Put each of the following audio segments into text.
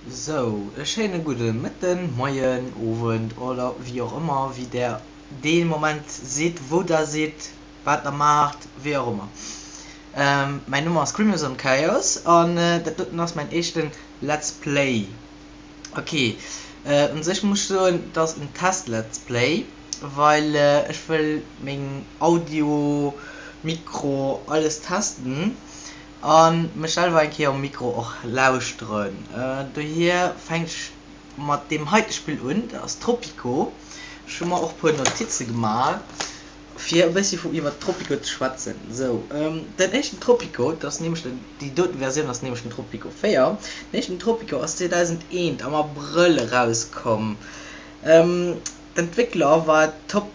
Sou, e schéine gudde Mëtten, Moien, Owend oder wéi och ëmmer, wéi der dee Moment sidd, wou der sidd, wat der maacht, wéi och ëmmer. Mäin Numm ass Crimson Chaos an dat doten ass mäin éischten Let's Play. Ok, un sech muss ech soen, et ass en Test-Let's Play, well ech wëll meng Audio, Mikro, alles testen. A mech selwer eng Kéier um Mikro och lauschteren. Dohier fänk ech mat deem heite Spill un, dat ass Tropico. Ech hu mer och puer Notize gemaach, fir e bëssi vu iwwer Tropico ze schwätzen. Sou, den éischten Tropico, dat ass nämlech den, déi doten Versioun ass nämlech den Tropico 4. Den éischten Tropico ass 2001 am Abrëll erauskomm. D'Entwéckler war Top,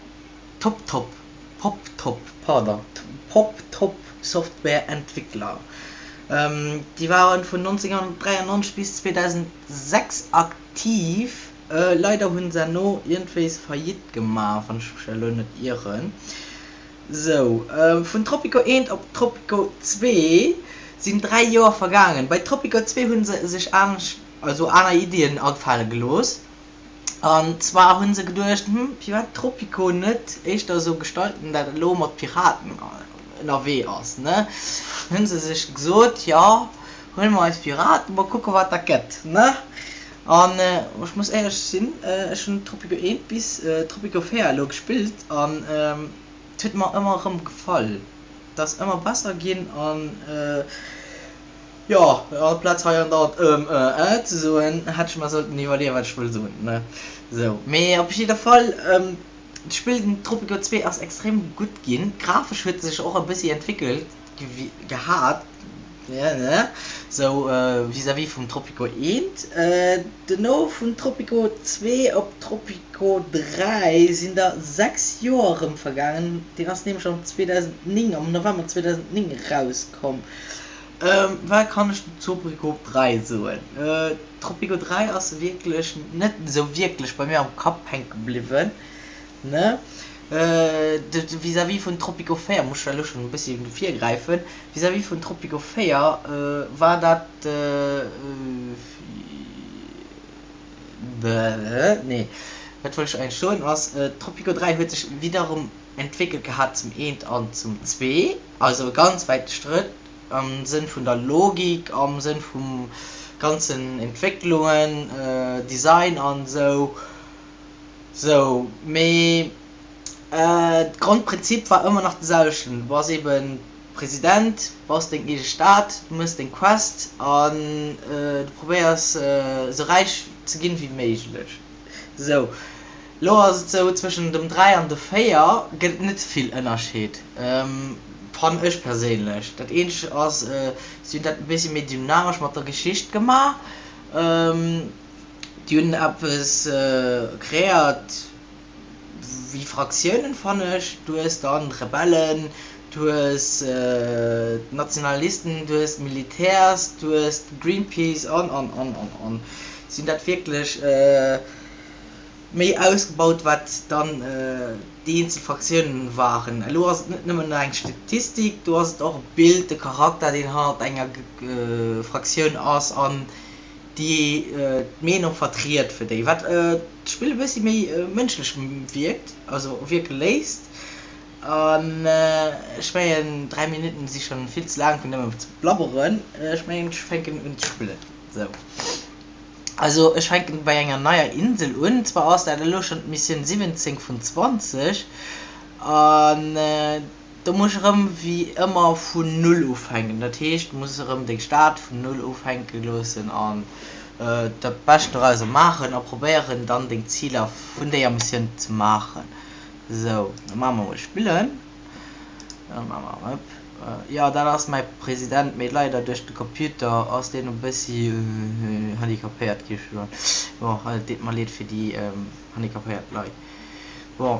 TopTop. Poptop, pardon, Poptop Software Entwickler. Déi waren vun 1993 bis 2006 aktiv. Leider hunn se herno iergendwéis Faillite gemaach, wann ech mech elo net ieren. Sou, vun Tropico 1 op Tropico 2 sinn 3 Joer vergaangen. Bei Tropico 2 hunn se sech anescht, also aner Iddien agefale gelooss. An zwar hu se geduecht, hm, firwat Tropico net éischter esou gestalten, dat et elo mat Piraten ënnerwee ass, ne? Dann hu se sech gesot, jo, huele mer eis Piraten, mol kucke wat dat gëtt, ne? An ech muss éierlech sinn, ech hunn Tropico 1 bis Tropico 4 elo gespillt an et huet mer ëmmer erëm gefall. Et ass ëmmer besser ginn an. Jo, amplaz hei andauernd ëm, ë, ë ze soen, hätt ech mer sollten iwwerleeën, wat ech wëll soen, ne? Sou, mee op jidder Fall, d'Spill, den Tropico 2 ass extrem gutt ginn. Grafesch huet e sech och e bëssi entwéckelt gehat, ne, sou vis-à-vis vum Tropico 1. Duerno vun Tropico 2 op Tropico 3 sinn der 6 Joer erëm vergaangen, deen ass nämlech am 2009, am November 2009 erauskomm. Wat kann ech zu Tropico 3 soen? Tropico 3 ass wierklech net esou wierklech bei mir am Kapp hänke bliwwen, ne? Vis-à-vis vun Tropico 4, muss ech elo schonn e bëssi virgräifen, vis-à-vis vun Tropico 4 war dat, nee, wat wollt ech eigentlech soen ass, Tropico 3 huet sech widderem entwéckelt gehat zum eent an zum zwee, also e ganz wäite Schrëtt. am Sënn vun der Logik, am Sënn vum ganzen Entwécklungen, Design an esou. Sou, mee d'Grondprinzip war ëmmer nach de selwechten, du bass eben President, baus deng eege Stad, du méchs deng Quest an du probéiers esou räich ze ginn wéi méiglech. Sou, Lo ass et sou, zwëschen dem 3 an de 4 gëtt et net vill Ënnerscheed, fannen ech perséinlech. Dat eenzegt ass, si hunn dat e bëssi méi dynamesch mat der Geschicht gemaach. Déi hunn eppes kreéiert wéi Fraktiounen, fannen ech. Du hues dann d'Rebellen, du hues d'Nationalisten, du hues d'Militärs, du hues d'Greenpeace an an an an an. Si hunn dat wierklech. méi ausgebaut wat dann déi eenzel Fraktiounen waren. Elo ass et net nëmmen eng Statistik, do ass et och e Bild, e Charakter deen hannert enger Fraktioun ass an déi d'Meenung vertriet fir déi, wat d'Spill e bëssi méi mënschlech wierkt, also wierke léisst. An ech mengen 3 Minutten si schonn vill ze laang fir nëmmen ze blabberen, ech mengen ech fänken un ze spillen. Sou. Also ech fänken bei enger neier Insel un, zwar ass dat elo schon d'Missioun 17 vun 20 an do muss ech erëm wéi ëmmer vun Null ufänken, dat heescht du muss erëm deng Stad vun Null ufänke loossen an dat Bescht dorauser maachen a probéieren dann deng Ziler vun déier Missioun ze maachen. Sou, da maache mer mol spillen. Jo, dat ass mäi President, mee leider duerch de Computer ass deen e bëssi handicapéiert, géif ech soen. Bon, et deet mer leed fir déi handicapéiert Leit. Bon,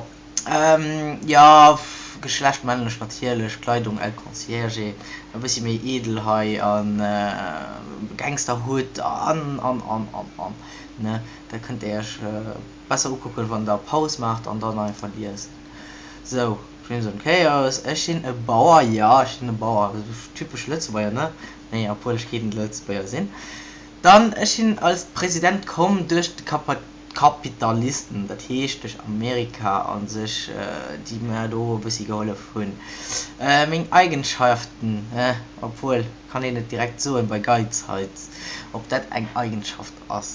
jo, Geschlecht männlech natierlech, Kleidung El Concierge, e bëssi méi edel hei an Gangsterhutt an, an, an, an, an, ne? Dat kënnt der iech besser ukucken, wann der Paus maacht an dann einfach liest. Sou, Crimson Chaos, ech sinn e Bauer, jo ech sinn e Bauer, typesch Lëtzebuerger ne? Nee, obwuel ech keen Lëtzebuerger sinn. Dann, ech sinn als President komm duerch d'Kapitalisten, dat heescht duerch Amerika a sech, déi mer do e bëssi gehollef hunn. Meng Eigenschaften, obwuel, kann een net direkt soen bei Geizhals, ob dat eng Eigenschaft ass,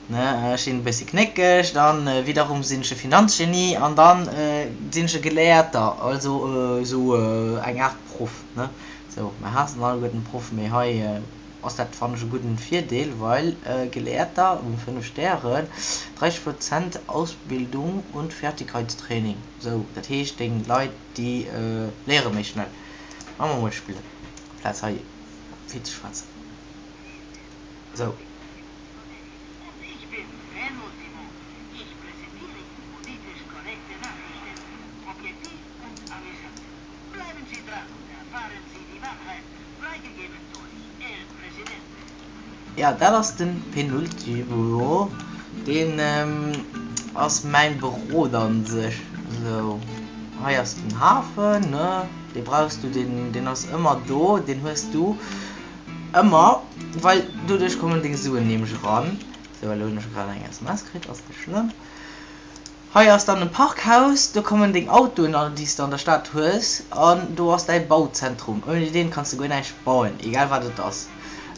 ne? Ech sinn e bëssi knéckeg, dann wiederum sinn ech e Finanzgenie an dann sinn ech e Gelehrter, also esou eng Aart Proff, ne? Sou, mer haassen alleguerten d'Proffen, mee hei ass dat fannen ech e gudden Virdeel, well Gelehrter um 5 Stären, 30 Prozent Ausbildung und Fertigkeitstraining, sou dat heescht deng Leit déi léiere méi schnell. Maache mer mol spillen amplaz hei vill ze schwätzen. Sou. Jo, dat ass de Penultimo. Deen ass mäin Beroder an sech. Sou, hei ass den Hafen, ne? Dee brauchs du, deen, deen ass ëmmer do, deen hues du ëmmer, well doduerch kommen deng Suen nämlech eran. Sou, elo hunn ech grad eng SMS kritt, ass net schlëmm. Hei ass dann e Parkhaus, do kommen deng Autoen an, déi s de an der Stad hues, an do ass däi Bauzentrum. Ouni deen kanns de guer näischt bauen, egal wat et ass.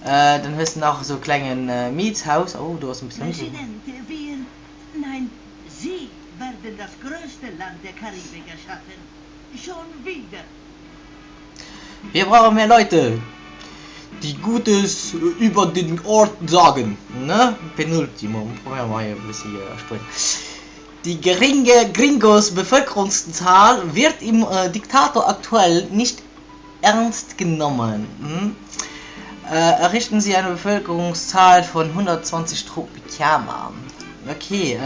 Dann hues de nach esou e klenge Mietshaus, oh do ass e bëssen ëmgebaut. President, wir, nein, Sie werden das größte Land der Karibik erschaffen. Schon wieder! Wir brauchen mehr Leute, die Gutes über den Ort sagen, ne? Penultimo, probéiere mer hei e bëssi Spuenesch. Die geringe Gringos Bevölkerungszahl wird im Diktator aktuell nicht ernst genommen. Errichten Sie eine Bevölkerungszahl von 120 Tropicana. Okay,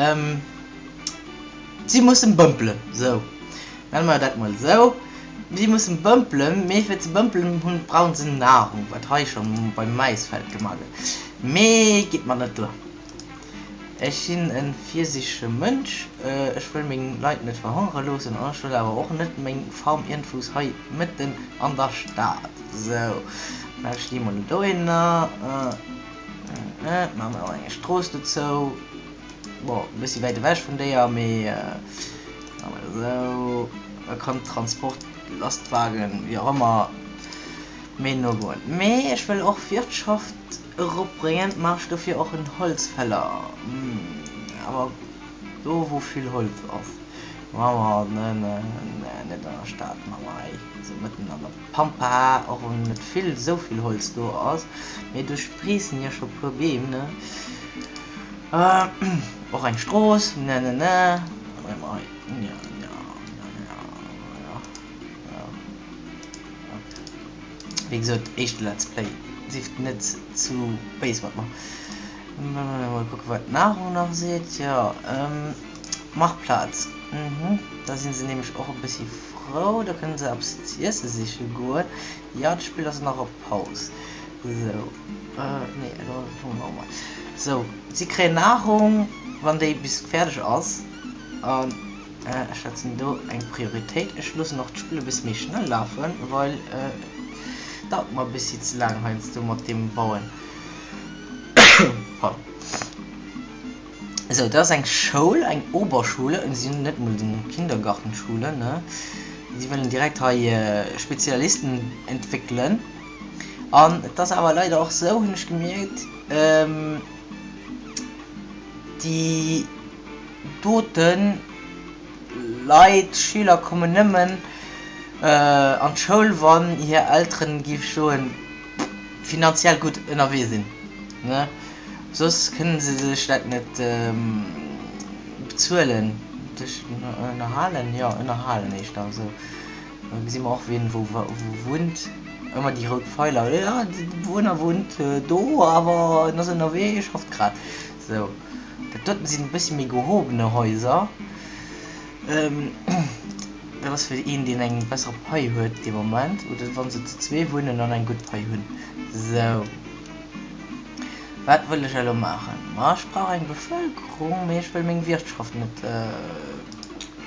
si mussen bëmpelen, sou nenne mer dat mol esou. Si mussen bëmpelen, mee fir ze bëmpelen hunn brauchen se Nahrung, wat hei scho beim Maisfeld gemaach gëtt. Mee geet mer net duer. Ech sinn e virsiichtege Mënsch, ech wëll meng Leit net verhongere loossen an ech wëll awer och net meng Farm iergendwous hei mëtten an der Stad. Sou, maache ech déi mol dohinner, maache mer och eng Strooss dozou. Bon, e bëssi wäit ewech vun déier, mee maache mer esou, da kann Transport, Lastwagen, wéi och ëmmer, méi no goen. Mee ech wëll och Wirtschaft eropbréngen, maache ech dofir och en Holzfäller, awer do wou vill Holz ass. Maache mer en, net an der Stad, maache mer hei esou mëtten an der Pampa, och wann net vill, esou vill Holz do ass, mee do spreessen jo scho puer Beem, ne? Och eng Strooss, ne, ne, ne, wéi gesot, éischte Let's Play, sift net zu béis mat mer. Mol kucke wat d'Nahrung nach seet, jo, Marktplaz, mhm, da si se nämlech och e bëssi frou, da kënne se eppes z'iesse siche goen. Jo, de Spill ass nach op Paus. Sou, nee, elo fänke mer emol. Sou, si kréien Nahrung, wann déi bis fäerdeg ass. An ech setzen do eng Prioritéit. Ech loossen och d'Spill e bëssi méi schnell lafen, well et dauert mer e bëssi ze laang heiansdo mat deem Bauen. Pardon. Sou, dat ass eng Schoul, eng Oberschule, si hunn net emol den Kindergartenschule, ne? Si wëllen direkt hei Spezialisten entwéckelen. An et ass awer leider och sou, hunn ech gemierkt, déi doten Leit, Schüler kommen nëmmen an d'Schoul, wann hir Elteren, géif ech soen, finanziell gutt ënnerwee sinn, ne? Soss kënnen se sech dat net bezuelen, sech ënnerhalen, jo ënnerhalen éischter esou. Da gesi mer och wien wou wunnt, ëmmer déi rout Feiler, jo de Bewunner wunnt do, awer en ass ënnerwee, schafft grad. Sou, dat doten sinn e bëssi méi gehobene Häuser. Dat ass fir een deen eng besser Pai huet dee Moment, oder wa se zu zwee wunnen an eng gutt Pai hunn. Sou. Wat wëll ech elo maachen? Ma ech brauch eng Bevëlkerung, mee ech wëll meng Wirtschaft net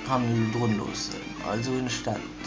hannendrun loossen. Also hunn ech dat.